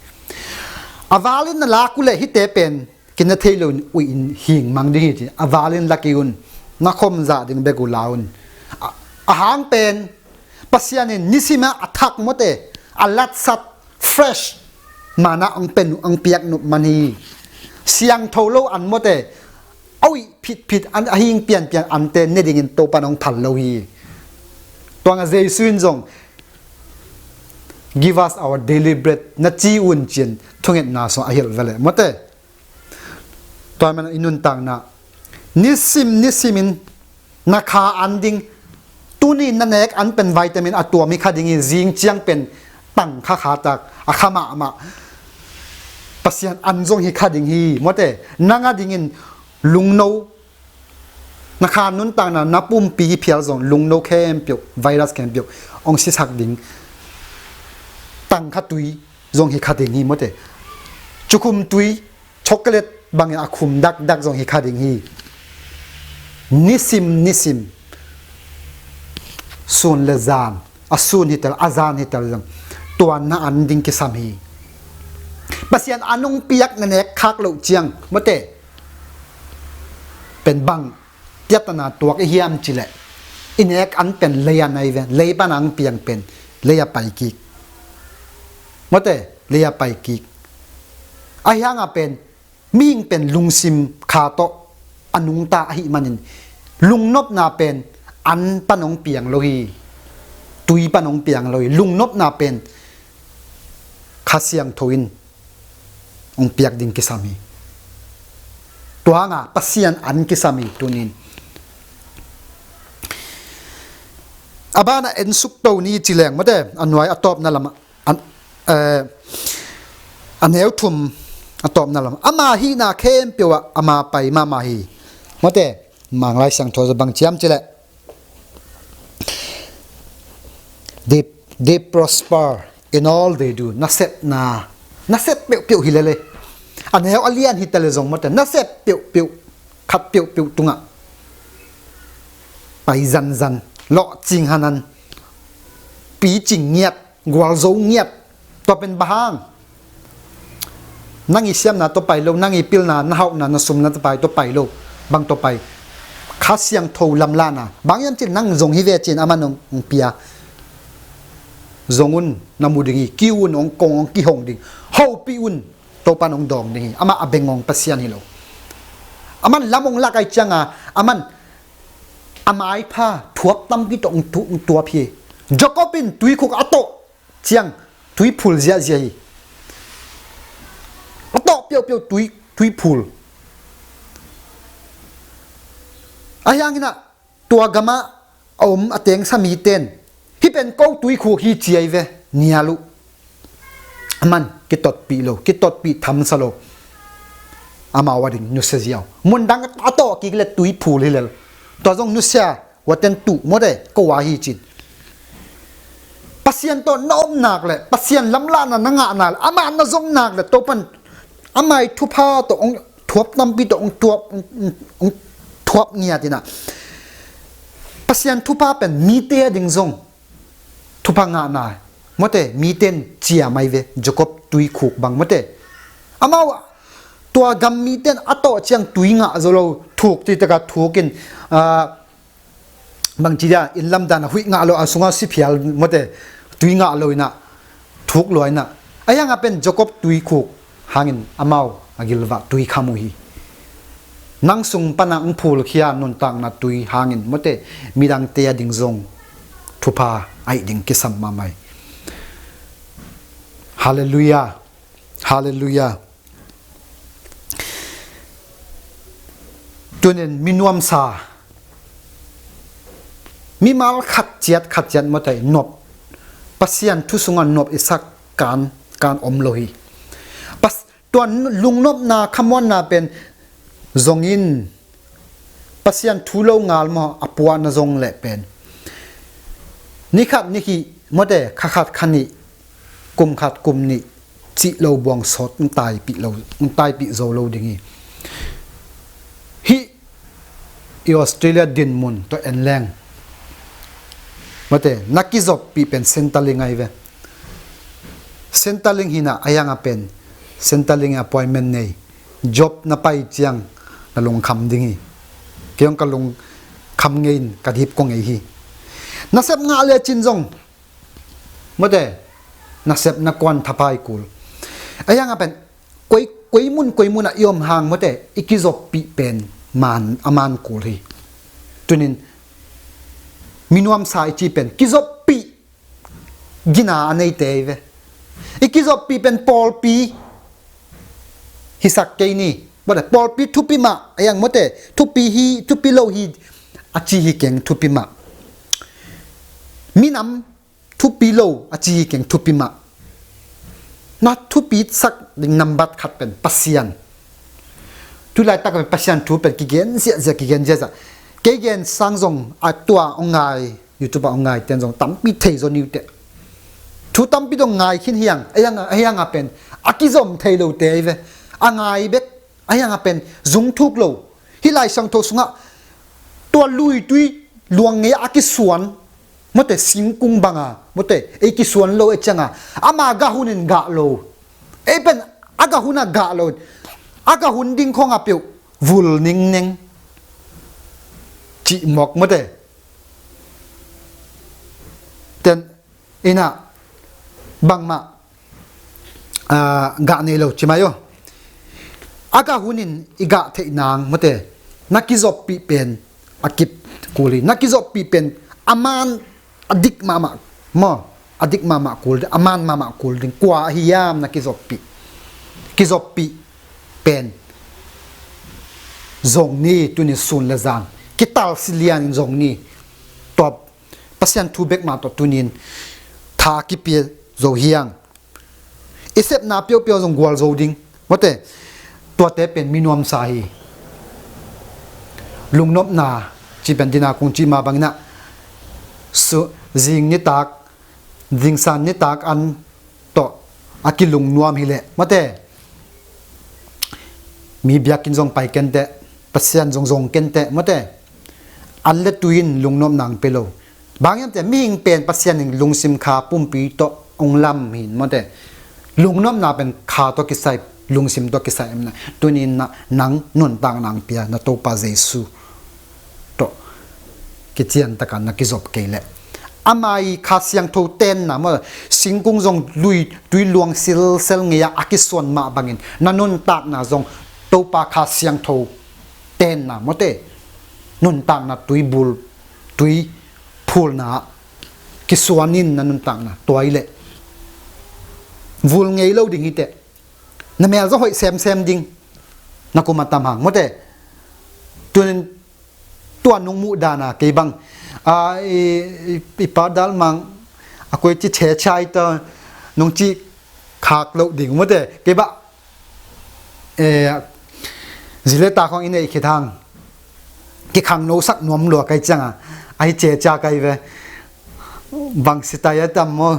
A valin na lak uh leh hihte pen kina thei lo in uih in hing mang ding hi ci. A valin la kei un, na khom zah ding bek uh la un. A, a hang pen Pasian in nisim a thak, mawte, a latsat, fresh manna hong pia, hong piak nop man hi. Siangtho lo an, mawte, a uih phitphit an, a hing pianpian ante ne dingin Topa in hong phal lo hi. Tua ngah Jesu in zong, "Give us our daily bread," na ci un ci-in thungetna sungah a hilh ve leh, mawte. Tua manin i nuntakna, nisim nisimin na kha an ding, tuni na nek an pen vitamin a tuam hi kha ding hi. Zing ciang pen tang kha kha tak, a kha mahmah Pasian an zong hi kha ding hi, mawte. Nang a dingin lungno, na kha nuntakna, na pumpi hi phial zong lungno khempeuh, virus khempeuh hong sisak ding. Tang kha tui zong hi kha ding hi, mawte. Cukhum tui, chocolate bangin a khum dakdak zong hi kha ding hi. Nisim nisim, sun le zan, a sun hi tal, a zan hi tal zong, tua na an ding kisam hi. Pasian an hong piak na nek khak loh ciang, mawte, pen bang tiatana tuak i hiam ci leh, i nek an pen lei a nai ve, lei pan a hong piang pen lei a pai kik, mawte. lei-a pai kik. Ahi hanga pen mihing pen lungsim kha tawh a nungta ahih manin lungnopna pen an pan hong piang lo hi. Tui pan hong piang lo hi. Lungnopna pen Kha Siangtho in hong piak ding kisam hi. Tua hanga Pasian an kisam hi tunin. A bana en suk to ni ci leng mate, a nuai a tawpna lamah, an, eh, a neu thum a tawpna lamah, ama hihna khempeuh ah ama pai mahmah hi. Mate, Manglai Siangtho za bang ciam cileh, they, they prosper in all they do. Nasepna, nasep peuhpeuh hi lele. A neu a lian hi tale zong mate, nasep peuhpeuh, khat peuhpeuh tungah pai zanzan, lawhcing hanan, picing ngiat, gualzo ngiat. Tua pen bang hang? Nang i siamna tawh pai lo, nang i pilna, na hauhna, na sumna tawh pai, tawh pai lo. Bang tawh pai? Kha Siangtho lamlahna. Bang hiam cin nang zong hi ve cin aman hong, hong pia. Zong un, na mu ding hi. Kiu un, hong kong, hong kihong ding. Hopih un, Topan hong dawng ding hi. Amah a bengawng Pasian hi lo. Aman lam hong lak ai cianga, aman a maipha thuap tampi tawh hong tu-, hong tuap hi. Jacob in tuikhuk a tawh ciang tuiphul ziahziah hi. A tawh peuhpeuh tui, tuiphul. Ahi hanginah tua gamah a om a tengsa miten, hih pen ko tuikhuk hi ci ai ve, nial uh. Aman kitotpih lo, kitotpih thamsa lo. Amau a ding nusia ziau. Mundang a tawh kik le tuiphul hi lel. Tua zong nusia, huaten tuh mawte, ko a hi cin. Pasian tawh na om nak le, Pasian lamlahna na ngah nak le, amah na zong nak le, Topan amah i thupha tawh hong thuap tampi tawh hong thuap, hong, hong, hong thuap ngiat inah. Pasian thupha pen mite a ding zong thupha ngahna, mawte, miten ciam ai ve, Jacob tuikhuk bang, mawte. Amau tua gam miten a tawh ciang tui ngah zo lo, thuk citaka thukin, ah, bangci dia, inn lamdang a huih ngah lo, a sungah siphial, mawte, tui ngah lo inah, thuk lua inah. Ahi hanga pen Jacob tuikhuk hangin amau a gilvah tui kham uh hi. Nang sung pana hong phulkhia nuntakna tui hangin, mawte, midangte a ding zong thupha aih ding kisam mahmah hi. Halleluiah. Halleluiah. Tunin minuamsa, mimal khat ciat khat ciat, mawte, nop, Pasian thu sungah nop i sak kan, kan om lo hi. Pas-, tua lungnopna, khamuanna pen zongin Pasian thu lo ngal maw, a puahna zong leh pen ni khat ni khih, mawte, kha khat kha nih, kum khat kum nih, cih lo buang sawt hong taipih lo, hong taipih zo lo ding hi. Hih i Australia dinmun tawh en leng, mawte, na kizoppih pen Centrelink ai ve. Centrelink hinah, ahi hanga pen Centrelink appointment nei, job na pai ciang na lungkham ding hi. Kei hong ka lungkham ngei in ka dip ko ngei hi. Nasep ngah le cin zong, mawte, nasep na kuan thapai kul. Ahi hanga pen koi, koi mun, koi munah i om hang, mawte, i kizoppih pen man, a man kul hi. Tunin minuamsa i ci pen kizoppih gina a neite hi ve. I kizoppih pen pawlpi hisak kei ni. Mawte, pawlpi thupi mah, ahi hang, mawte, thupi hi, thupi lo hi a ci hi keng, thupi mah. Minam thupi lo a ci hi keng, thupi mah. Na thupi sak ding nambat khat pen Pasian. Tulaitak pen Pasian thu pen kigen ziahziah, kigen ziahziah. Kei gen sang zong a tua hong ngai, YouTube ah hong ngai ten zong tampi thei zaw niute. Thu tampi dong ngai khin hiang, ahi hanga, ahi hanga pen a kizom thei lote ai ve. A ngai bek, ahi hanga pen zung thuk lo. Hih Lai Siangtho sungah tua luitui luang ngei a kisuan, mawte, singkung banga, mawte, ei kisuan lo ei cianga, ama gah hunin gah lo. Ei pen a gah huna gah lo. A gah hun ding khonga peuh vul ningneng cih mawk, mawte. Ten inah bangmah ah, gah nei lo ci mai aw. A gah hunin i gah theih nang mawte, na kizoppih pen a kip kul hi. Na kizoppih pen a man a dik mahmah maw, a dik mahmah kul ding, a man mahmah kul ding kua ahi hiam na kizoppih? Kizoppih pen zong ni, tuni sun le zan kitalsi lianin zong ni. Tua Pasian thu bek mah tawh tunin tha kipia zo hiang. I sepna peuhpeuh zong gual zo ding mawte. Tuate pen mi nuamsa hi. Lungnopna ci pen dina kong ci mah bangin ah, su, zing nitak, zingsan nitak an tawh a kilungnuam hileh mawte, mi biakinn zong pai kenteh, Pasian zong zong kenteh mawte, an le tui in lungnopna ang pe lo. Bang hiam cih leh mihing pen Pasian in lungsim kha pumpi tawh hong lam hi mawte. Lungnopna pen kha tawh kisai, lungsim tawh kisai em na. Tuni-in na, nang nuntakna ang pia na Topa Jesu tawh kician taka na kizop kei leh, ama i Kha Siangtho tenna maw, singkung zong lui tui luang silsel ngei-a a kisuan mah bangin na nuntakna zong Topa Kha Siangtho tenna mawte, nuntakna tuibul, tui phulna kisuanin na nuntakna tua i leh vul ngei lo ding hiteh. Na mel zong hoih semsem ding. Na kum a tam hang mawte. Tunin tua nong muh dana kei bang, a, i, i, i pa dalmang a koi ci chechai ta nong ci khak loh ding mawte. Kei bah, e, zileta khong i neih khit hang kikhangno sak nuam lua kai cianga, ahi checha kai ve. Bang sitai a tam maw,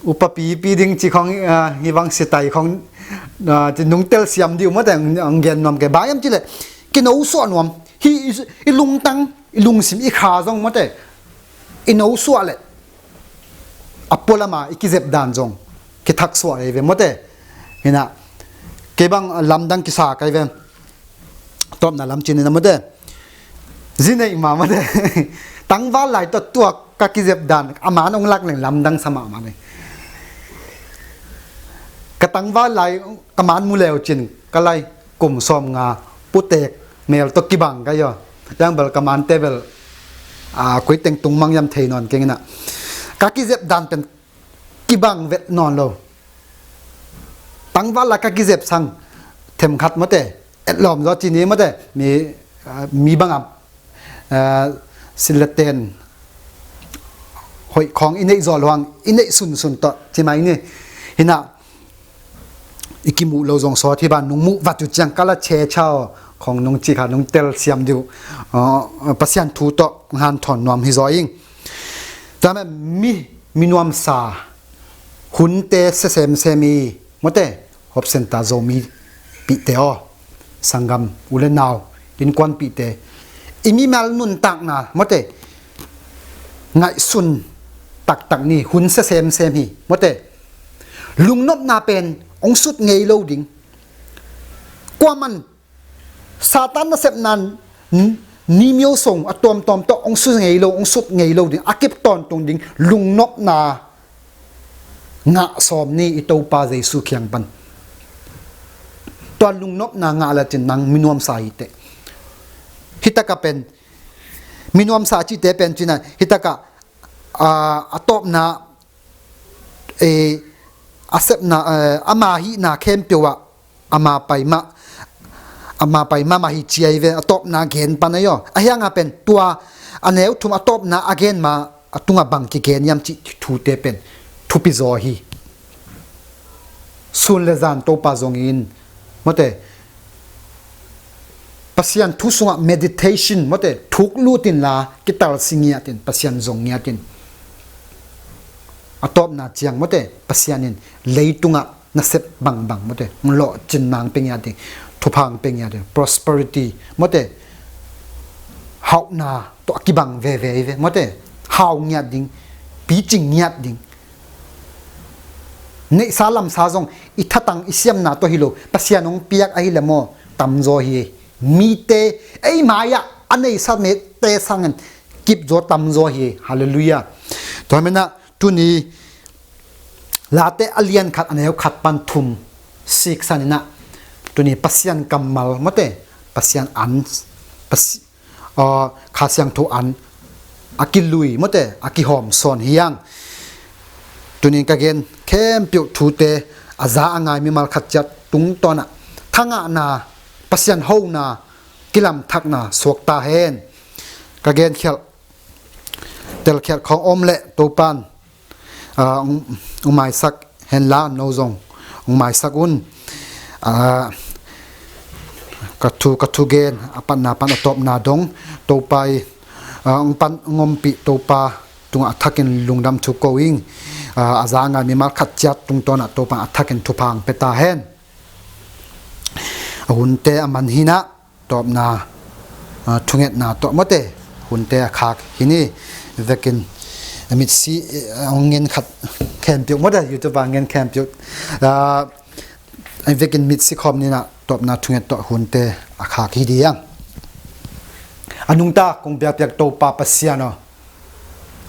upa pipi ding ci khong, a, hi bang sitai khong, a, ci nung telsiam diu mawte, ang, ang gen nuam kei. Bang hiam cih leh kinosuah nuam hi. I, i lungtang, i lungsim, i kha zong mawte, i nosuah leh a pualama i kizep dan zong kithaksuah ei ve mawte. Hinah kei bang lamdang kisa kai ve. Tawpna lam cinin a mawte, zi neih ma mawte, tangval lai tawh tua ka kizep dan a man hong lak leng lamdang sa mahmah nei. Ka tangval lai ka man mu leu cin ka lai kum sawm nga putek mel tawh kibang ka hi aw. Yang bel ka mante bel, a, koi teng tung mang hiam thei nawn keng inah, ka kizep dan pen kibang vet nawn lo. Tangval lai ka kizep sang themkhat mawte, etlawm zaw cini mawte, mi, a, mi bangah, a, sileten hoih khawng i neih zawh luang, i neih sunsun tawh ci mai ni. Hinah i kimuh lo zong sawt hi ban, nung muh vat uh ciang ka la checha aw khawng nung ci kha, nung telsiam diu, a, Pasian thu tawh hanthawn nuam hi zaw ing. Tua mah mi, mi nuamsa hunte sia semsem i mawte, Hope Centre Zomi pihte aw, sanggam u le nau, innkuanpihte, i mimal nuntakna mawte, ngaihsun taktak ni, hun sia semsem hi mawte. Lungnopna pen hong sut ngei lo ding. Kuaman Satan nasepna n-, ni myo song a tuamtuam tawh hong sut ngei lo, hong sut ngei lo ding, a kip tawntung ding lungnopna ngah sawm ni i Topa Jesu kiang pan. Tua lungnopna ngah le cin nang mi nuamsa hiteh. Hitaka pen mi nuamsa cihte pen cina, hitaka, a, a tawpna, e, a sepna, e, ama hihna khempeuh ah ama pai mah, ama pai mah mah hi ci ahi ve, a tawpna gen pan ahi aw. A hianga pen tua a neu thum a tawpna a gen ma a tunga bang kigen hiam cih thute pen thupi zaw hi. Sun le zan Topa zongin mawte, Pasian thu sungah meditation mawte, thuk lutin la kitalsi ngiatin, Pasian zong ngiatin. A tawpna ciang mawte, Pasian in leitungah nasep bangbang mawte, lawhcin nang pe ngiat ding, thupha ang pe ngiat ding, prosperity mawte, hauhna tawh a kibang veve hi ve mawte, hau ngiat ding, picing ngiat ding. Neihsa lamsa zong i thatang i siamna tawh hi lo, Pasian hong piak ahi le maw, tamzaw hi. Mite, ei mai-ah a neisa mite sangin kipzaw tamzaw hi. Halleluiah. Tua menah tuni Late a lian khat a neu khat pan thum siksan in ah, tuni Pasian kammal mawte, Pasian an, Pasi-, aw, Kha Siangtho an a kilui mawte, a kihawm sawn hi hang. Tunin ka gen khempeuh thute a za a ngai mimal khat ciat tungtawn ah thangahna, Pasian hona, kilamthakna suak ta hen. Ka genkhialh, telkhialh khawng om leh Topan, ah, ung, ung maisak henla, no zong ung maisak un. Ah, ka thu, ka thugen a patna pan a tawpna dong Topa i, ah, ung pan ung ompih Topa tungah a thakin lungdam thu ko ing. Ah, a za a ngai mimal khat ciat tungtawn ah Topa a thakin thupha ong pia ta hen. A hunte a man hi in ah, tawpna, ah, thungetna tawh mawte, hunte a khak hi ni. Vekin, eh, mitsi, eh, ong ngen khat khempeuh mawte, YouTube a ngen khempeuh. Ah, vekin mitsi khawm ni in ah, tawpna thunget tawh hunte a khak hi ding hang. A nungta kong biakpiak Topa Pasian aw,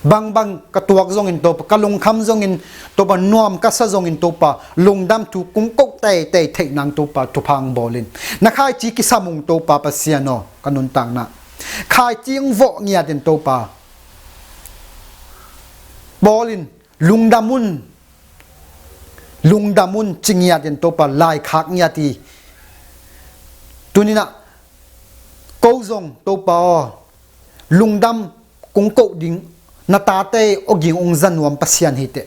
bangbang ka tuak zongin Topa, ka lungkham zongin Topa, nuam ka sa zongin Topa, lungdam thu kong ko teitei theih nang Topa, thupha ong bawl in. Na khaici kisam ung Topa Pasian aw, ka nuntakna khaici ong vawh ngiat in Topa, bawl in, lungdam un, lungdam un ci ngiat in Topa, laikhak ngiat hi. Tuni in ah ko zong Topa aw, lungdam kong ko ding, na tate awging ong za nuam Pasian hi teh.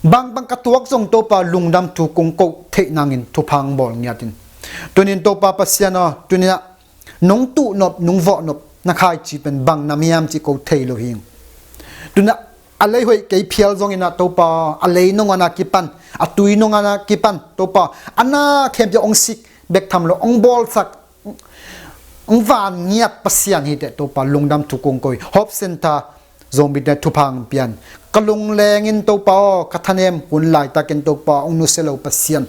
Bangbang ka tuak zong Topa, lungdam thu kong ko theih nangin thupha ong bawl ngiat in. Tunin Topa Pasian aw, tuni in ah nong tuh nop, nong vawh nop na khaici pen bang nam hiam cih ko thei lo hi ing. Tuni in ah a lei hoih kei phial zongin ah Topa, a lei nangawn a kipan, a tui nangawn a kipan Topa, a na khempeuh ong sik bek tham lo, ong bawlsak, ong van ngiat Pasian hi teh Topa, lungdam thu kong ko hi. Hope Centre Zomite thupha ong pia in. Ka lungleng in Topa aw, ka thanem hun laitakin Topa, ong nusia lo Pasian,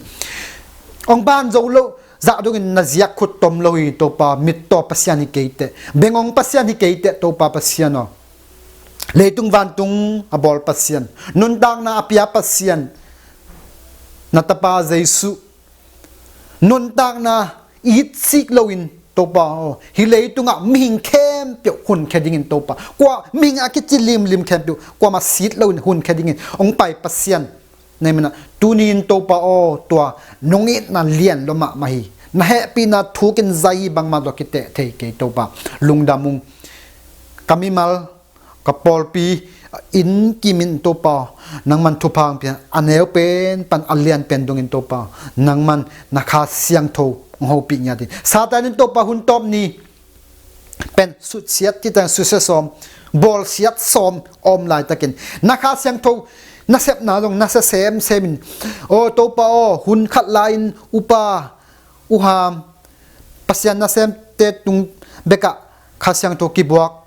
ong ban zo lo, zah dongin na ziak khut tom lo hi Topa, mittaw Pasian hi kei teh, bengong Pasian hi kei teh Topa Pasian aw. Leitung vantung a bawl Pasian, nuntakna a pia Pasian, na tapa Jesuh nuntakna itsik loin Topa aw, hih leitungah mihing khempeuh hunkhia dingin Topa, kua mihing a kici limlim khempeuh kuamah sit loin hunkhia dingin ong pai Pasian na hih manin ah, tuni in Topa aw, tua nong itna lian lua mahmah hi. Na hehpihna thukin zai hi, bangmah tawh kiteh thei kei Topa. Lungdam ung. Ka mimal, ka pawlpi inn kim in Topa, nangman thupha ong pia in, a neu pen pan a lian pen dongin Topa, nangman na Kha Siangtho ong hopih ngiat in. Satan in Topa hun tawp ni pen sutsiat, citang susia sawm, bawlsiat sawm a om laitakin, na Kha Siangtho nasepna zong nasia semsem in, aw Topa aw, hun khat lai-in upa, uham, Pasian nasemte tung bekah Kha Siangtho kibuak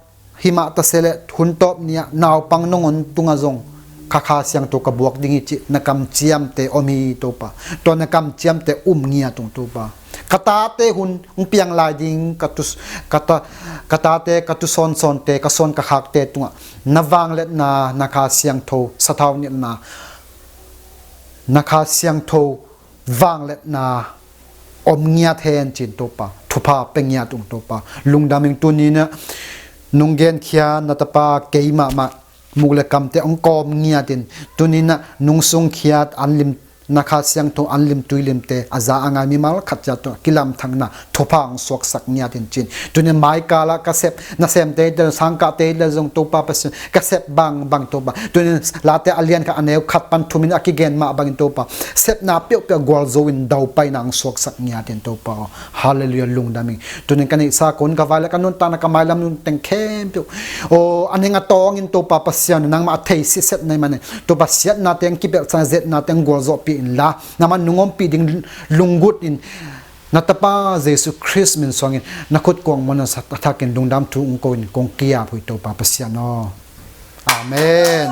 hi mah ta se leh, hun tawp ni-ah naupang nangawn tungah zong ka Kha Siangtho ka buak ding hi cih na kamciamte om hi Topa. Tua na kamciamte um ngiat ung Topa. Ka tate hun ong piang lai ding, ka tu, ka ta, ka tate ka tu sawnsawnte, ka sawn ka khakte tungah na vangliatna, na Kha Siangtho sathau nilhna, na Kha Siangtho vangliatna om ngiat hen ci-in Topa, thupha pia ngiat ung Topa. Lungdam ing. Tuni in ah nong genkhia na tapa kei mahmah muk le kamte ong kawm ngiat in, tuni in ah nong sungkhiat an lim, na Kha Siangtho an lim tui limte a za a ngai mimal khat ciat tawh kilamthakna thupha ong suaksak ngiat in ci-in. Tuni in maikal ah ka sep nasemte, sangkahte le zong Topa Pasian, ka sep bangbang Topa, tuni in Late a lian khat a neu khat pan thum in a kigen mah bangin Topa, sepna peuhpeuh gualzo in daupaina ong suaksak ngiat in Topa aw. Halleluiah, lungdam ing. Tuni in ka neihsa, ka hun ka vai le ka nuntakna, ka mailam nuntakna khempeuh aw, a neng a tawng in Topa Pasian, nangmah a thei sitset na hih manin Topa, siatnate ong kipelhsa in, zetnate ong gualzawhpih inla, nangman nong ompih ding lunggulh in, na tapa Jesuh Khrist min suangin na khut kuang muanhuai a thakin lungdam thu ong ko in kong ki-ap uh hi Topa Pasian aw. Amen.